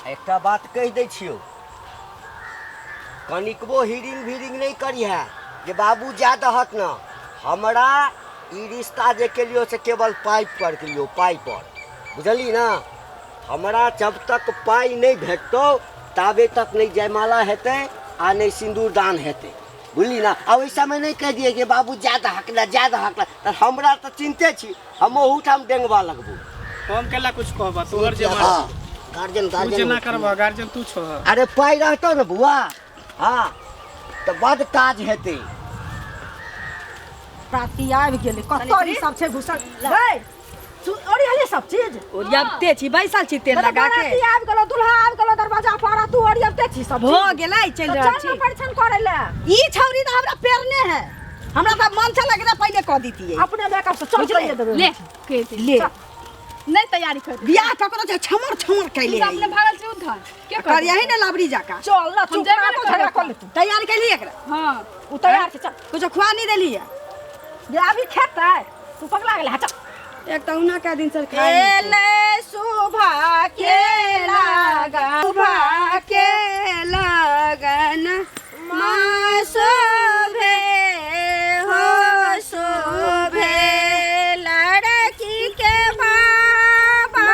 एकटा बात कहि दै छियौ, कनिकबो हिरिंग भिरिंग नहि करिहे जे बाबू जा दहक ने। हमरा ई रिश्ता जे केलियौ से केवल पाइ पर केलियौ, पाइ पर, बुझली ने? हमरा जब तक पाइ नहि भेटतौ ताबे तक नहि जयमाला हेतै आ नहि सिन्दूरदान हेतै, बुझली ने? आ ओहि समय नहि कहि दियै जे बाबू जा दहक ने, जा दहक ने, तऽ हमरा तऽ चिन्ते छी, हम ओहूठाम डेंगबा लगबो। हम केला कुछ कहबा, तोहर जे हाँ, गार्जियन तू गार्जियन जेना करबा, गार्जियन तू छह। अरे पाइ रहतौ ने बुआ, हाँ तऽ बड काज हेतै। प्राप्ति आबि गेलै, कतऽ ई सब छै घुसल? गै, ओरियले सब चीज। ओरियाबते छी, बैसल छी तेल लगा के। बाराती आबि गेलो, दुल्हा आबि गेलो दरवाजा पर, आ तू ओरियाबते छी सब भऽ चीज। गेलै, चलि तऽ रहल चल छी। ने परिछन करै लए। ई छौरी तऽ हमरा पेरने है, हमरा तऽ मन छल एकरा पहिले कऽ दितियै। अपने मेकअप से चल। बुझले? कहिए देबै। ले कहि दे। ले। चल। नहि तैयारी कर। बियाह ककरो छै छमर छमर कैले तू तऽ अपने है। भागल छी उधर के कर करियही ने लबड़ी जकाँ। चल ना, चुप जेबे ना, ने तो झगड़ा करबै। कर ले तू। तैयार कैली एकरा? हाँ। ओ तैयार छै, चल। कुछो खुआ नहीं देली है। जे अभी खेतै, तू पगला गेलै, चल। एक तऽ उना कै दिन से खाइ नहीं छी। एले सुभा के लगन, सुभा के लगन माँ शोभे हो शोभे, लड़की के बाबा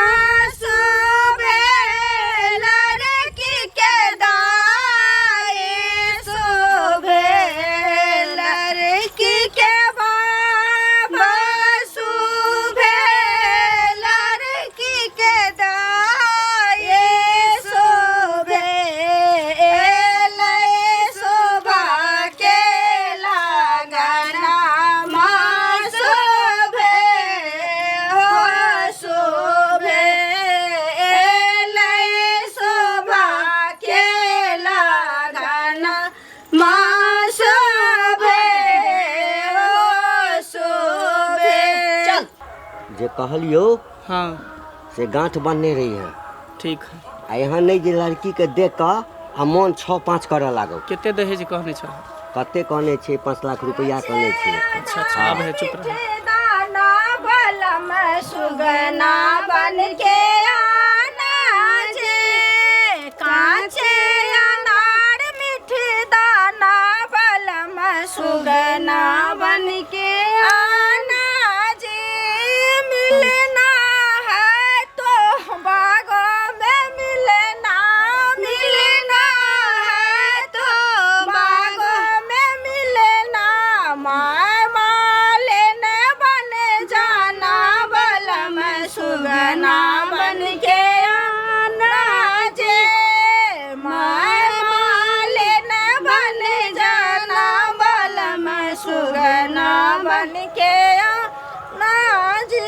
शोभे, लड़की के दाई शोभे, लड़की के बाबा शोभे, लड़की के दाई शोभे, एलै शोभा के लगना माँ शोभे हो शोभे, एलै शोभा के लगना माँ शोभे हो शोभे। चल। जे कहलियौ हाँ से गाँठ बन्हने रही है। ठीक है। आ एहन नहि जे लड़कीके देख कऽ आ मोन छओ पाँच करऽ लागौ। कते दहेज कहने छल? कते कहने छै? 5 लाख रुपैआ कहने छै। अच्छा, आब है, चुप रह। दाना बलम सुगना बन के आना जे, कांचे अनार मीठ दाना बलम सुगना बन के आना जे, मिलना है तो बागों में मिलना, मिलना है तो बागों में मिलना, माय मालिन बन जाना बलम सुगना बन के आना जे, माय मालिन बन जाना बलम सुगना बन के आना जे।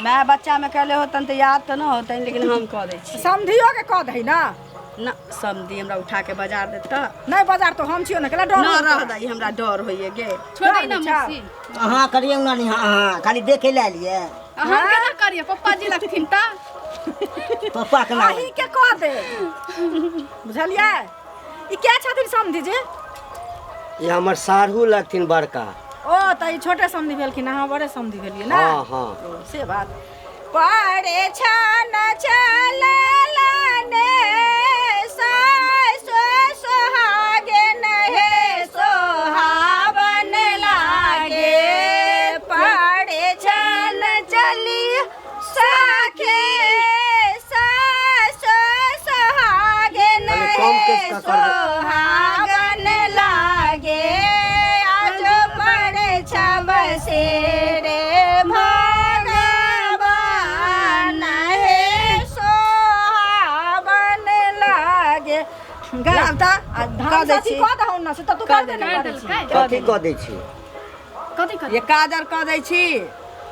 माय बच्चा में कैले होतन तऽ याद तऽ न होतन, लेकिन हम कऽ दै छी। समधियो के कह दही ना। न, समधी हमरा उठा के बाजार देता। नहीं, बाजार तो हम छियो ने, केला डर न होतौ? रह दही, हमरा डर होइए गे। छोड़ दे ना डर छै। मौसी। अहाँ करियौ ना नी, अहाँ खाली देखे लए लिए। हम केना करिए? पप्पा जी लगथिन तऽ। पप्पा के नाम अहीं के कह दे, बुझलियै? ई के छथिन समधि जी? ई हमर साढ़ू लगथिन बड़का। ओ तऽ ई छोटे समधि भेलखिन, अहाँ बड़े समधि भेलियै ने? हाँ। ओ, से बात। परे छन चललने सासु सोहागे हे सोहावन लागे, परे छन चली सखे सासु सोहागे कनि कम हे केस कऽ करबै। सोहागन लागे, आज पड़े छब से रे भगवान हे सोहावन लागे। लाब तऽ आ कऽ धान दै साथी छी। कह दहु ने, से तऽ तू कऽ करबे देबै। नहि करै छी। कथी कऽ दै छी? कथी कथी? ये काजर कऽ दै छी।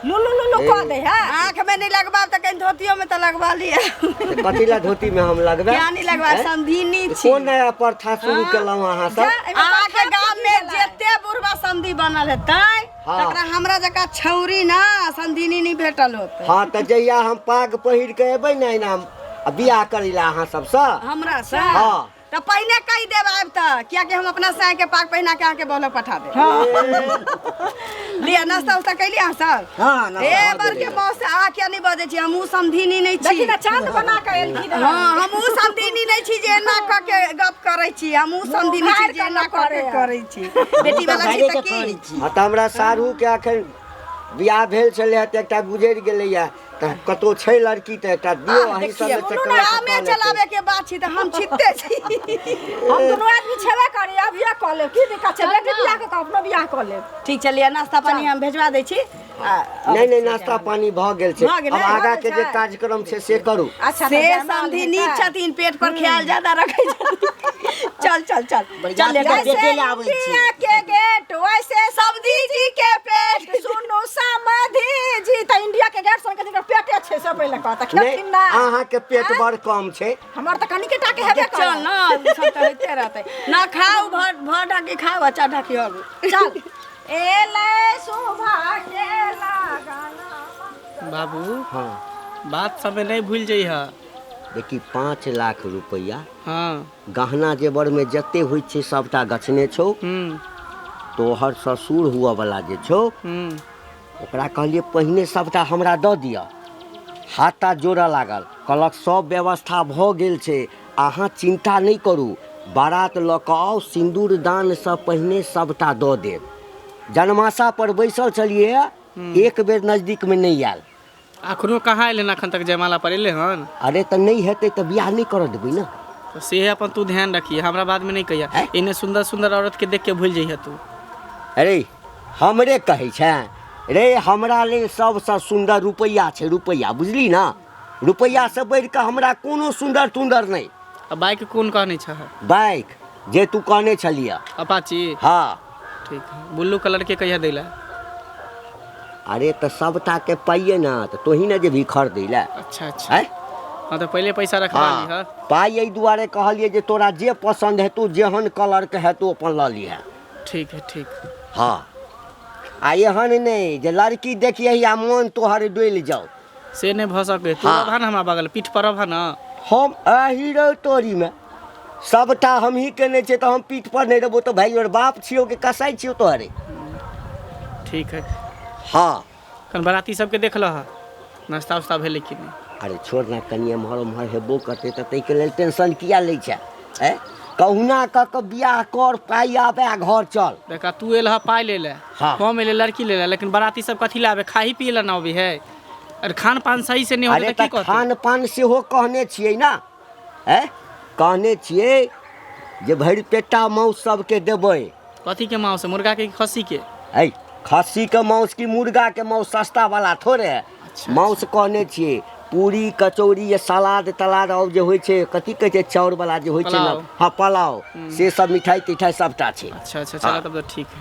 लुलु लुलु कह दे है। आँख में नहीं लगबाब तऽ कहीं धोतियो में तऽ लगवा लिअ। तऽ कथी लए धोती में हम लगबै? क्या नहीं लगवा? हैं? समधिनी छी। कोन नया प्रथा शुरू केलहुँ अहाँ सब? अहाँके गाम में जते बुढ़वा समधी बनल हेतै तकरा हमरा जकाँ छौरी ना समधिनी नहीं भेटल होतै। हाँ, तऽ जहिया हम पाग पहिर के एबै ने एना आ बियाह करै लए अहाँ सबसँ हमरा से हाँ। तऽ पहिने कहि देब आबि तऽ कियाकि हम अपना साँय के पाग पहिना के अहाँके बोलक पठा देब। लिअ, नाश्ता उस्ता कैली अहाँ सब? हाँ, नाश्ता ए बड़ के मौस अहाँ किया नहि बजै छी? हमहूँ समधिनी नहि छी। देखी ने, चांद बना के एलखिन हन। हाँ, हमहूँ समधिनी नहि छी जे एना कऽ के गप करै छी। हमहूँ समधिनी छी जे एना कऽ के करै छी। बेटी वाला छी तऽ की? हँ, तऽ हमरा साढ़ू के अखन बियाह भेल छलै तऽ एकटा गुजरि गेलैया, तऽ कतहु छै लड़की तऽ एकटा दियौ अहीं सब। देखियौ, कामे चलाबे के बात छी तऽ हम छिते छी। हम दुनू आदमी छेबे करी, अभिये कऽ लेब, की दिक्कत छै? बेटी बियाह कऽ अपनो बियाह कऽ लेब। ठीक छै, लिअ, नाश्ता पानी हम भेजवा दै छी। नहि नहि, नाश्ता पानी भऽ गेल छै। भऽ गेलै, आब आगाँ भऽ के गेल जे छै। कार्यक्रम छै से करू। अच्छा, से तऽ जयमाल समधि हेतै। नीक छथिन, पेट पर ख्याल ज्यादा रखै छथिन। चल चल चल चल। बरियाती के पेटे लए आबै छै। इंडिया के गेट वैसे समधी जी के पेट। सुनू समधि जी, तऽ इंडिया के गेट सुन के जेकर पेटे छै से पहिले कहता नहि, खेथिन ना। अहाँके पेट बड़ कम छै। हमर तऽ कनिके टा के हेबे चल करत। ना, ओ सब तऽ होइते रहतै ना। खाउ, भर भर ढाकी खाउ आ चार ढाकी आगू। चल एलै शोभा के लगाना। बाबू। हाँ। बात सबमे नहि भूलि जइह। देखी, 5 लाख रुपैआ। हाँ। गहना जेवरमे जते होइ छै सबटा गछने छौ। तोहर ससुर हुअ वाला जे छौ, ओकरा कहलियै पहिने सबटा हमरा दऽ दिअ। हाथ ताथ जोड़ऽ लागल, कहलक सब व्यवस्था भऽ गेल छै, अहाँ चिन्ता नहि करू, बारात लऽ कऽ आउ, सिन्दूर दानसँ पहिने सबटा दऽ देब। जनमासा पर बैसल छलियै, एक बेर नजदीकमे नहि आयल। अखनो कहाँ एलै हन? अखन तक जयमाला पर एलै हन? अरे, तऽ नहि हेतै तऽ बियाह नहि करऽ देबै ने। तऽ से अपन तू ध्यान रखिहे, हमरा बादमे नहि कहिया। आँय? एने सुन्दर सुन्दर औरत के देख के भूलि जइहे तू। अरे, हमरे कहै छै रे? हमरा लेल सबसँ सुन्दर रुपैआ छै, रुपैआ, बुझली ने? रुपैआसँ बढ़ि कऽ हमरा कोनो सुन्दर तुन्दर नहि। आ बाइक कोन कहने छह? बाइक जे तू कहने छलियै। अपाची? हाँ। ठीक है, ब्लू कलर के कहिया दैला? अरे, तऽ सबटाके पाइए ने, तऽ तोही ने जेबही खरीदै लए। अच्छा अच्छा। आँय? हाँ, तऽ पहिले पैसा रखवा हाँ। लिह। पाइ एहि दुआरे कहलियै जे तोरा जे पसन्द हेतौ, जेहन कलरके हेतौ, अपन लऽ लिहे। ठीक है, ठीक। हाँ, आ एहन नहि जे लड़की देखियै आ मोन तोहर डोलि जाउ। से नहि भऽ सकै तू। हाँ। रहबह ने हमरा बगल, पीठ पर रहबह ने। हम एहि रौ तोरीमे सबटा हमही केने छियै, तऽ हम पीठ पर नहि रहबो तऽ भाइ और बाप छियौ कि कसाइ छियौ तोहरे? ठीक है। हाँ। कन बराती सबके देख लह, नाश्ता उस्ता भेलै कि नहि? अरे छोड़ ना, कनि एम्हर ओम्हर हेबो करतै तऽ ताहिके लेल टेंशन किया लै छै? ऐ कहुना कऽ कऽ बियाह कर, पाइ आबै आ घर चल। देखा, तू एल ह पाइ ले ले। हाँ। हम एले लड़की ले ले, लेकिन बराती सब कथी ला आबे? खाही पिए ला ना अबे है। अरे, खान पान सही से नहीं होते अरे तऽ की तऽ कहते? खान पान सेहो कहने छियै ने। ऐ कहने छियै जे भरि पेटा माउस सबके देबै। कथी के मांस, मुर्गा के कि खस्सी के? ऐ खस्सीके माउस कि मुर्गाके माउस, सस्ता वाला थोड़े माउस कहने छियै। पूरी कचौड़ी या सलाद तलाद और जे होइ छै, कथी कहै छै, चाउर वाला जे होइ छै ने। पुलाव। हाँ, पुलाव, से सब, मिठाई तिठाई सबटा छै। अच्छा अच्छा, चलो तब तो ठीक है।